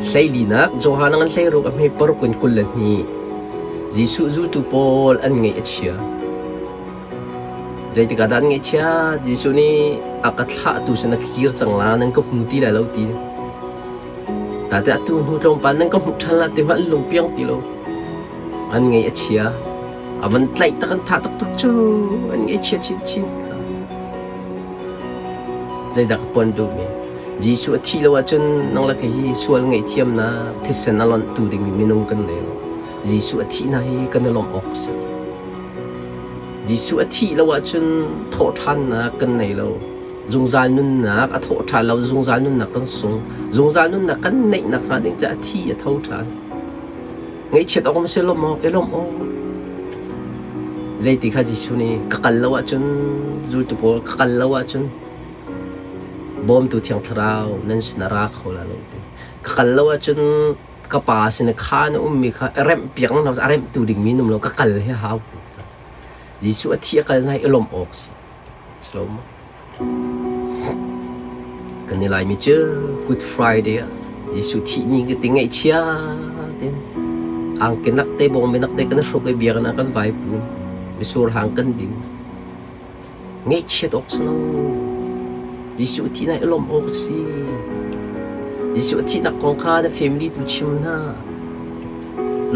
Hleilinak Johan a ngan 16 a hme paruk in 22. Jesuh zultu pawl an ngaih a chia. Zeitik ah dah an ngaihchia? Jesuh nih a ka thlahtu sin a kir cang la, nan ka hmu ti lai lo ti. Tate atu hnu tlawmpal nan ka hmuh ṭhan la ti hmanh an lungpiang ti lo. An ngaih a chia. A van tlaih tak an thah taktak cu an ngaihchia chinchin. Zeidah ka puan duhmi? Jesuh a thih lo ahcun nang le kei hi sual ngaihthiamnak thisen a lonhtu dingmi minung kan nei lo. Jesuh a thihnak hi kan i lawmh awk a si. Jesuh a thih lo ahcun thawhṭhannak kan nei lo. Zungzal nunnak a thawhṭhan lo zungzal nunnak kan sung. Zungzal nunnak kan neih nakhnga ding caah a thi a tho ṭhan. Ngaihchiat awk na si lawmh awk, i lawmh awk. Zeiti kha Jesuh nih ka kal lo ahcun zultu pawl ka kal lo ahcun bawmtu Thiang Thlarau nan sin a ra kho la lo ti. Ka kal lo ahcun ka pa sin i kha na ummi kha i remh piak na a remhtu dingmi num lo ka kal hi hau ti. Jesuh a thi a kal na i lawmh awk si. Si lo maw? Kan i Laimi cu Good Friday ah Jesuh thih ni ka ti ngaihchia tin angki nak te bawngbi nak te kan hruk i biakinn ah kan vai pu misur hang kan ding ngaihchiat awk si lo Jesuh thihnak i lawmh awk si Jesuh thihnak kong kha na family tu chim hna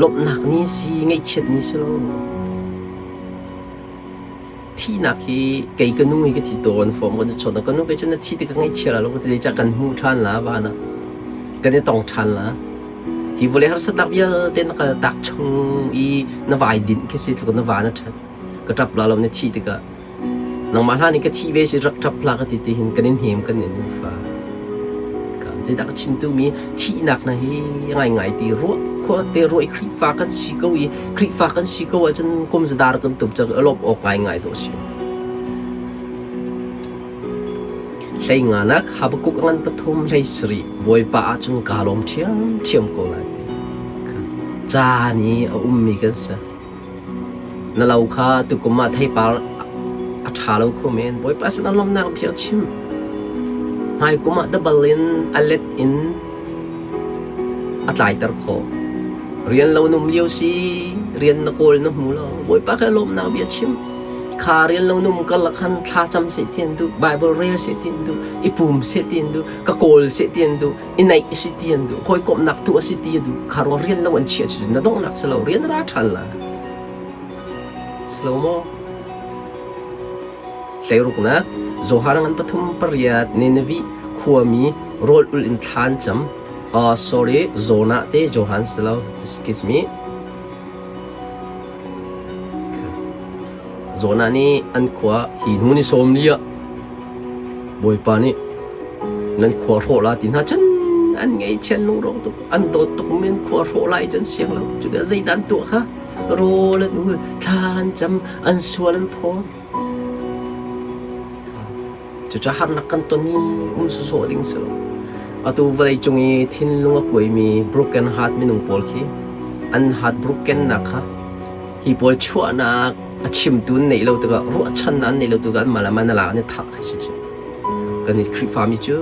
lawmhnak ni si ngaihchiat ni si lo Thihnak hi kei ka nu hi ka thi tawn form kan i chawt ka nu kei cu na thi ti ka ngaihchia la lo ka ti zeicah kan hmu ṭhan la van ah kan i tong ṭhan la hi vawlei harsatnak vialte na kal tak chung i na vai dinh khi si tluk na van a ṭhat ka ṭap la lo na thih tikah nangmah hlan in ka thih ve si rak ṭap hlah ka ti ti hin kan in hnem kan in fa Zeidah ka chim duhmi thihnak hna hi ngaingai ti ruah khua te ruah i Khrihfa kan si ko i Khrihfa kan si ko ahcun kum zadar kan tum cang i lawmh awk ngaingai dawh a si. Hlei nganak Habakkuk a ngan pathum hlei sarih Bawipa ahcun kaa lawm ṭhiamṭhiam ko lai ti. Caan i a ummi kan si. Na lo kha tukum ah theipar a ṭha lo kho men. Bawipa sinah lawmhnak bia chim. Hmaikum ah dabal in a let in a tlaiter khawh. Rian lo num lio si, rian na kawl na hmu lo. Bawipa kha lawmhnak bia chim. Kha rian lo num karlak khan thla cam seh ti an duh, Bible rel seh ti an duh, i pum seh ti an duh, ka kawl seh ti an duh, i naih si ti an duh hawikomhnak tuah si ti a duh kha ruang rian lo an chiah cu na donghnak si lo rian ra ṭhan la si lo maw hleiruknak Johan ngan pathum pariat Nineveh khuami rawl ul in thlan cam uh, sorry Jonah te Johan si lo excuse me Jonah nih an khua hi hnu ni sawm li ah Bawipa nih nan khua hrawh la ti hna cun an ngaihchian lungrawk tuk an dawt tuk men khua hrawh lai cun siang lo cu zeidah an tuah kha rawl an ul thla an cam an sual an phaw Cucaah harnak kan ton i um sawsawh ding si lo. Atu vawleicung i thinlung a kuaimi broken heart minung pawl khi an heart broken nak kha hi pawl chuahnak a chimtu an neih lo tikah ruahchannak an neih lo tikah anmah le anmah na lak an i thah khi si cu. Kan i Khrihfami cu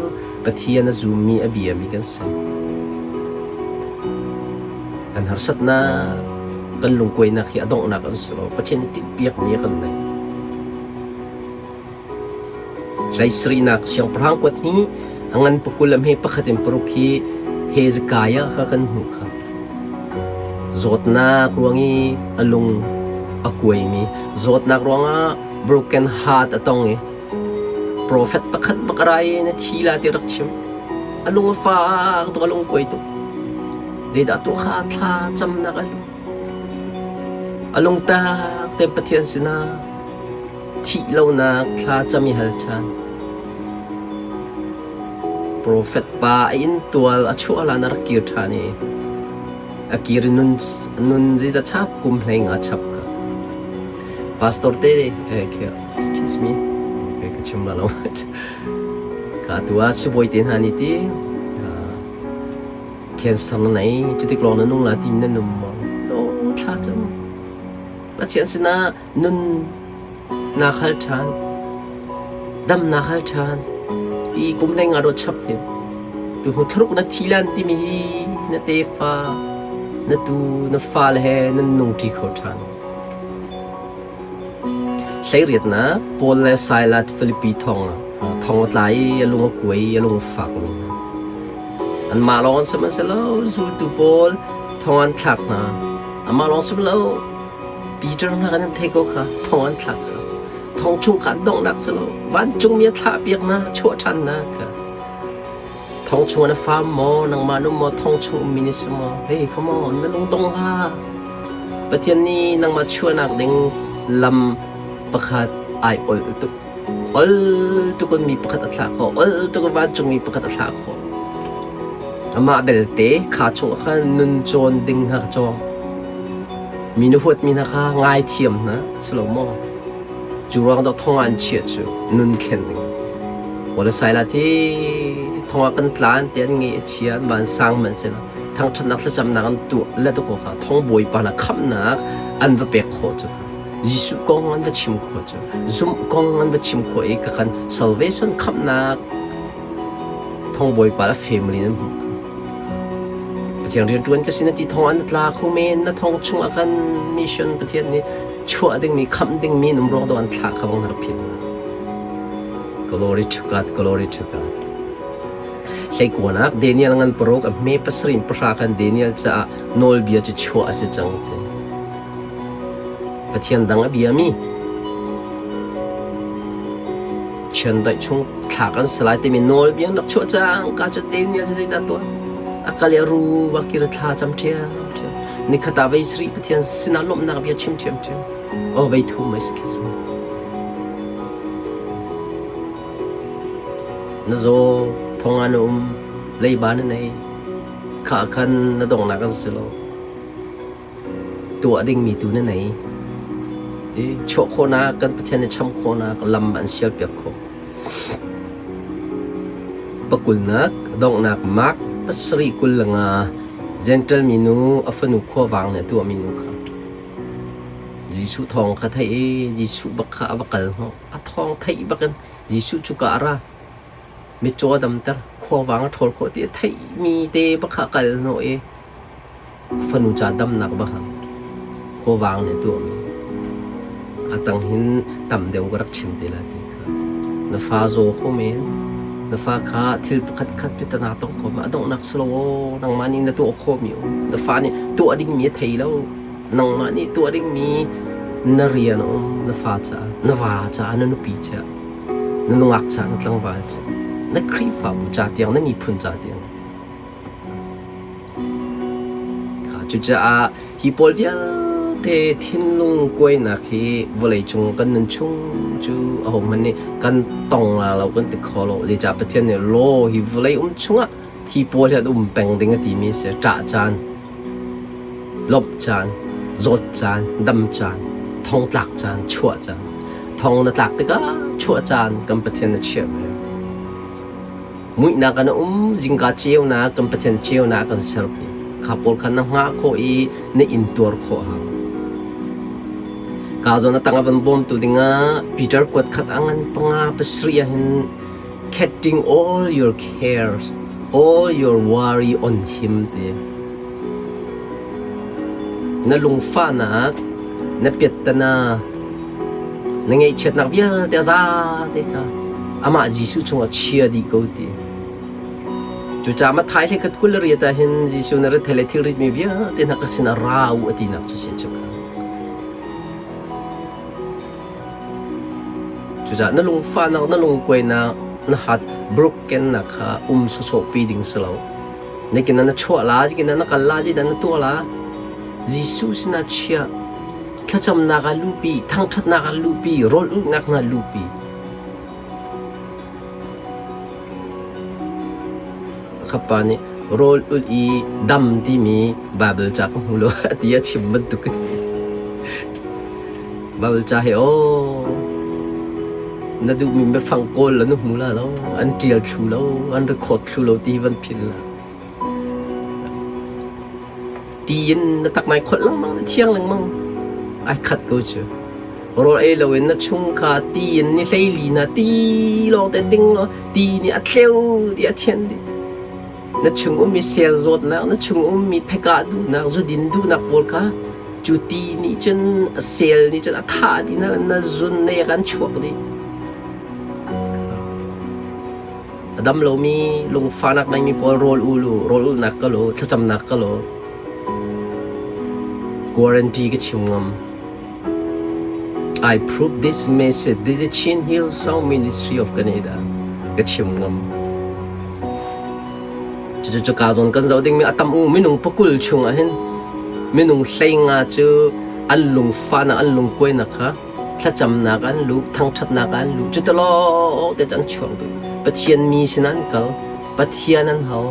Pathian a zummi a biami kan si. Kan harsatnak, kan lungkuainak hi a donghnak an si lo. Pathian nih tinhpiakmi a kan neih. Hleisarihnak siangpahrang kuat hi a ngan pakul a hme pakhat in paruk hi Hezekiah kha kan hmuh kha. Zawtnak ruang i a lung a kuaimi, zawtnak ruangah broken heart a tong i profet pakhat bak a ra i na thi la ti rak chim. A lung a fak tuk, a lung kuai tuk. Zeidah tuah kha thla camnak a lu. A lungtak tein Pathian sinah Thih lonak thla cam i hal ṭhan. Profet pa a inntual a chuah hlan a rak kir ṭhan i a kir i nun, nun zeidah chap kum hlei nga chap kha. Pastor te eh, excuse me, okay, ka chim la lo. Ka tu ah sibawi te hna nih ti cancer na nei cutik lawng na nung la tim na num maw? No, thla cam. Pathian sinah Nun naa khal ṭhan, dam naa khal ṭhan ti kum hlei nga dawt chap hi. Tuhnu thlaruk na thi lan timi hi na tefa, na tu, na fale he nan nungṭi kho ṭhan. Hleiriatnak Paul le Silas Filipi thong thong a tla i a lung a kuai i a lung a fak mi hna. Anmah lawng an sihmanhsehlaw zultu pawl thong an thlak hna. Amah lawng si lo Peter hna kan in theih ko kha thong an thlak kha. Thong chung kha an donghnak si lo vancungmi a thlah piak hna chuah ṭhan hna kha. Thong chung na fam maw nangmah nu maw thong chung ummi na si maw hey come on na lung dong hlah. Pathian nih nangmah chuahnak ding lam pakhat ai ol tuk. Ol tuk in mi pakhat a thlah khawh. Ol tuk in vancungmi pakhat a thlah khawh. Amah belte kha chung ah khan nun cawn ding hna kha cawng. Mi na huatmi hna kha ngaithiam hna, si lo maw? Cu ruang dawh thong ah an chiah cu nun thlen ding. Paul Silas hi thong ah kan tlan ti an nge a chia an van sang hmanhsehlaw thangṭhatnak thlacamnak an tuah le dakaw kha thong bawipa hna khamhnak an va pek khawh cu Jesuh kong an va chim khawh cu zumh kong an va chim khawh i ka kan salvation khamhnak thong bawipa le family nan hmuh Pathian rianṭuan ka si na ti thong an tla kho men na thong chung ah kan mission Pathian nih chuah dingmi khamh dingmi num ruang do an thlah kha bang na rak phit Glory to God glory to God Hleikuanak Daniel ngan paruk a hme pasarih pahra khan Daniel caah nawlbia cu chuah a si cang ti. Pathian dang a biami chiandeih chung thla kan si lai timi nawlbia an rak chuah cang ka cu Daniel cu zeidah tuah a kal i a ru va kir thla cam ṭhiam ṭhiam nikhat ah vei sarih Pathian sinah lawmhnak bia chim ṭhiam ṭhiam oh vei thum mei si Na zaw thong ah na um, leiba na nei. Khah khan na donghnak an si lo. Tuah dingmi tu na nei. Ti chuah khawhnak kan Pathian nih cham khawhnak lam an sialpiak khawh. Pakulnak donghnak Mark pasarih 25 Gentle minu a fanu khuavang nih a tuahmi nu kha Jesuh thawng kha theih i Jesuh bak kha a va kal hnawh. A thawng theih bakin Jesuh cu ka a ra. Mitcaw a damter, khuavang a ṭhawl khawh ti a theihmi te bak kha a kal hnawh i a fanu ca damnak bak kha khuavang nih a tuahmi. A tang hin tam deuh ka rak chim te lai ti kha. Na fa zaw kho men, na fa kha thil pakhat khat pitana tong kho ma a donghnak si lo aw, nangmah nih na tuah khawhmi um. Na fa nih tuah dingmi a thei lo. Nangmah nih tuah dingmi na rian a um, na fa caah, na va caah, na nupi caah, na nungak caah, na tlangval caah, na Khrihfabu ca tiang, na miphun ca tiang. Cucaah hi pawl vialte thinlung kuainak hi vawleicung kan nun chung cu ahohmanh nih kan tong la lo, kan ti kho lo. Zeicah Pathian nih law hi vawlei um chungah hi pawl hi an um peng ding a timi a si. Ṭah caan, lawmh caan, zawt caan, dam caan, thongtlak caan, chuah caan. Thong na tlak tikah chuah caan kan Pathian na chiah ve. Muihnak ah na um, zingka ceunak kan Pathian ceunak kan serpiak. Kha pawl kha na hngah khawh i na intuar khawh hau. Ka zawn a tang a van bawmtu dingah Peter kuat khat a ngan panga pasarih ah hin Casting all your cares, all your worry on him ti. Na lungfahnak, na piattana, na ngaihchiatnak vialte a za te kha amah Jesuh chungah chia dih ko ti. Cucaah Matthai hlei khat 28 ah hin Jesuh na rethei le thilrit mi vialte hna ka sinah ra u a tinak cu si cu kha. Cucaah na lungfahnak, na lungkuainak, na hat brokennak kha um sawsawhpi ding si lo. Nikin na chuah la, zikin na kal la, zeidah na tuah la? Jesuh sinah chiah. Thlacamnak ah luhpi, thangṭhatnak ah luhpi, rawl ulhnak hna luhpi. Pakhat pa nih rawl ulh i dam timi Baibal ca ka hmu lo a ti a chim bantuk ka ti. Baibal ca hi aw na duhmi biafang kawl la na hmu la lo, an ṭial thlu lo, an record thlu lo ti van philh la. Ti in na tak nai kholh lengmang, na thiang lengmang. Ai khat ko cu. Rawl ei loin na chung kha ti in ni hleili na ti lawng te ding law ti nih a tleu ti a thian dih. Na chung ummi sel zawtnak, na chung ummi phekah duhnak, zudin duhnak pawl kha cu ti nih cun a sel nih cun a thah dih hna na zun ne kan chuak dih. A dam lomi lungfahnak ngeimi pawl rawl ul u, rawl ulnak kal u, thlacamnak kal u. Guarantee ka chim ngam. I prove this message. This is Chin Hill Song Ministry of Canada. Ka chim ngam. Cucu ka zawn kan zoh dingmi a tam u minung pakul chung ah hin minung hleinga cu an lungfahnak an lungkuainak kha thlacamnak an lu thangṭhatnak an lu cu telaw te an chuak dih Pathian mi sin an kal Pathian an hal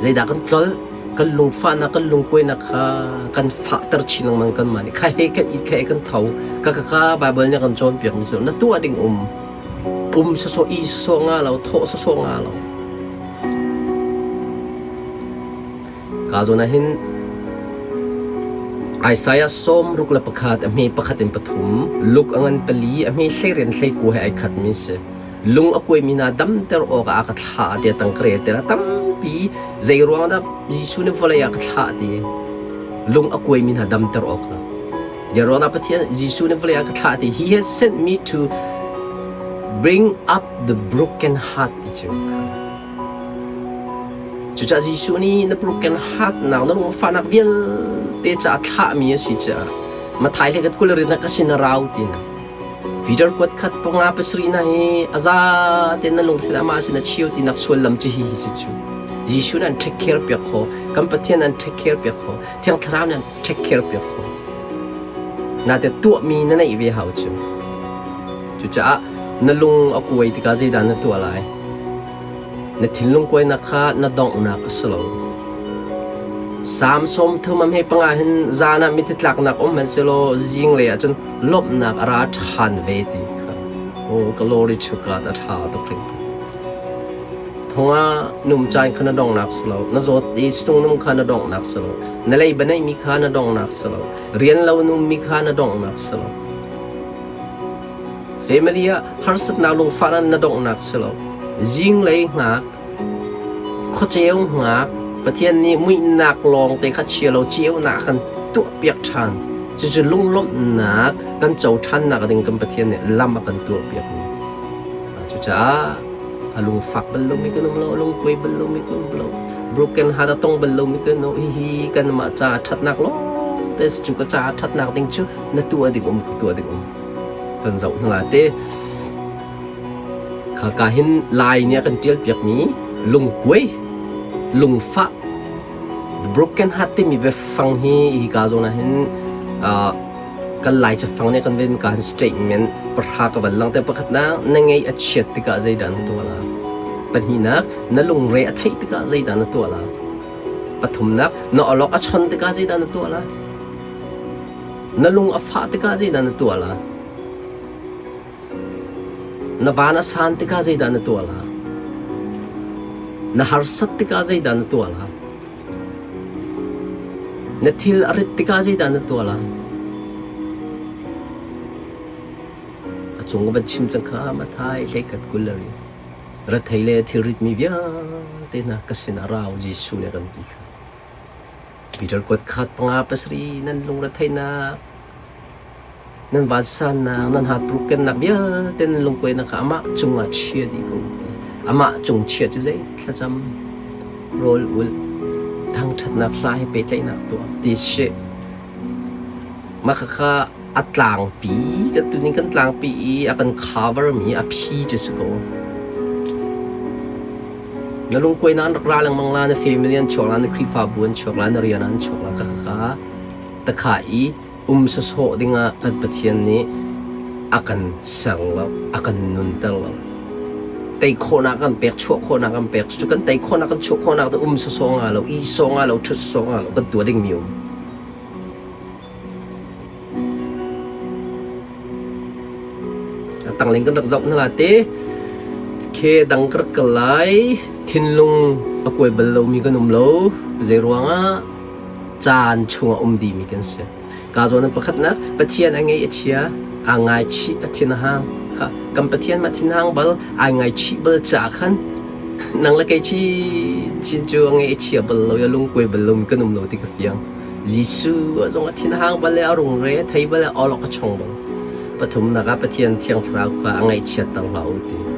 Zeidah kan tlolh? Kan lungfahnak, kan lungkuainak kha kan fahter chin lengmang kanmah nih. Kha he kan it, kha he kan tho. Ka kha kha Baibal nih a kan cawnpiakmi cu na tuah ding um. Um sawsawh, i sawsawh nga lo, thawh sawsawh nga lo. Ka zawn ah hin Isaiah 61 a hme pakhat in pathum, Luke a ngan pali, a hme hleirian hleikua he ai khatmi si. Lung a kuaimi hna damter awkah a ka thlah tiah tang ka rel tikah tampi zei ruang dah Jesuh nih vawlei ah ka thlah ti lung a kuaimi hna damter awkah zei ruang dah Pathian Jesuh nih vawlei ah ka thlah ti he has sent me to bring up the broken heart ti cu kha cucaah Jesuh nih na broken heart nak na lungfahnak vialte caah thlahmi a si caah Mathai le kat kul rin ka sin a rau ti na Peter kuat khat panga pasarih hna hi a za tein nan lungthin amah sin a cheu tinak sullam cu hihi si cu. Jesuh nih an take care piak kho, kan Pathian an take care piak kho, Thiang Thlarau nih an take care piak kho. Nate tuahmi na neih ve hau cu. Cucaah na lung a kuai tikah zeidah na tuah lai? Na thinlung kuainak kha na donghnak a si lo. Salm 30 a hme panga hin zan ah mithi tlaknak um hmanhsehlaw zinglei ah cun lawmhnak a ra ṭhan ve ti kha. Oh, glory to God, a ṭha tuk hringhran. Thongah num caan kha na donghnak si lo. Na zawt i stung kha na donghnak si lo. Na leiba neihmi kha na donghnak si lo. Rian lo nummi kha na donghnak si lo. Family ah harsatnak lungfahnak na donghnak si lo. Zinglei hngak, khuaceu hngak, Pathian nih muihnak lawng te kha chia lo ceunak a kan tuahpiak ṭhan. Cucu lunglawmhnak kan co ṭhannak ding kan Pathian nih lam a kan tuahpiakmi. Cucaah a lungfak bal lomi kan um lo, a lungkuai bal lomi kan um lo, broken heart a tong bal lomi kan um. Hihi kanmah ca ṭhatnak lawng te cu ka ca ṭhatnak ding cu na tuah ding um ka tuah ding um. Kan zoh hna la te. Khaka hin Lai nih a kan ṭial piakmi lungkuai, lungfah, the broken heart timi biafang hi hika zawn ah hin kan Lai cafang nih kan ven ka statement pahra ka van langhter. Pakhatnak, na ngeih a chiat tikah zeidah na tuah la? Pahnihnak, na lungre a theih tikah zeidah na tuah la? Pathumnak, na awlok a chon tikah zeidah na tuah la? Na lung a fah tikah zeidah na tuah la? Na van a san tikah zeidah na tuah la? Na harsat tikah zeidah na tuah la? Na thil a rit tikah zeidah na tuah la? A cung ka van chim cang kha Mathai hleikhat 20 le riat. Rethei le thilritmi vialte hna ka sinah ra u Jesuh nih a kan ti kha. Peter kuat khat panga pasarih nan lungretheihnak nan vansannak nan heartbrokennak vialte nan lungkuainak kha amah cungah chia dih ko ti. Amah cung chia cu zei thlacam rawl ulh thangṭhatnak hla he pehtlaihnak tuah ti si. Mah khakha a tlangpi kan tuning kan tlangpi i a kan cover mi a phi cu si ko. Na lungkuainak an rak ra lengmang la, na family an chuak la, na Khrihfabu an chuak la, na rian an chuak la, khakha takha i um sawsawh dingah kan Pathian nih a kan ser lo, a kan nunter lo. Tei khawhnak kan pek, chuah khawhnak kan pek. Cucu kan tei khawhnak, kan chuah khawhnak tu um sawsawh nga lo, i sawh nga lo, ṭhut sawh nga lo, kan tuah dingmi um. A tangling kan rak zoh hna la te. Khe dang ka rak kal lai. Thinlung a kuai bal lomi kan um lo. Zei ruangah caan chungah um dihmi kan si. Ka zawn pakhatnak Pathian a ngei a chia, aa ngaichih a thin a hang. Kha kan Pathian mah thinhang bal, ai ngaichih bal ca khan. Nang le kei chinchin cu a ngaih a chia bal lo i a lungkuai bal lomi kan um lo ti ka fiang. Jesuh zong a thinhang bal i a rungre a thei bal i awlok a chong bal. Pathumnak ah Pathian Thiang Thlarau kha a ngaihchiatter hlah u ti.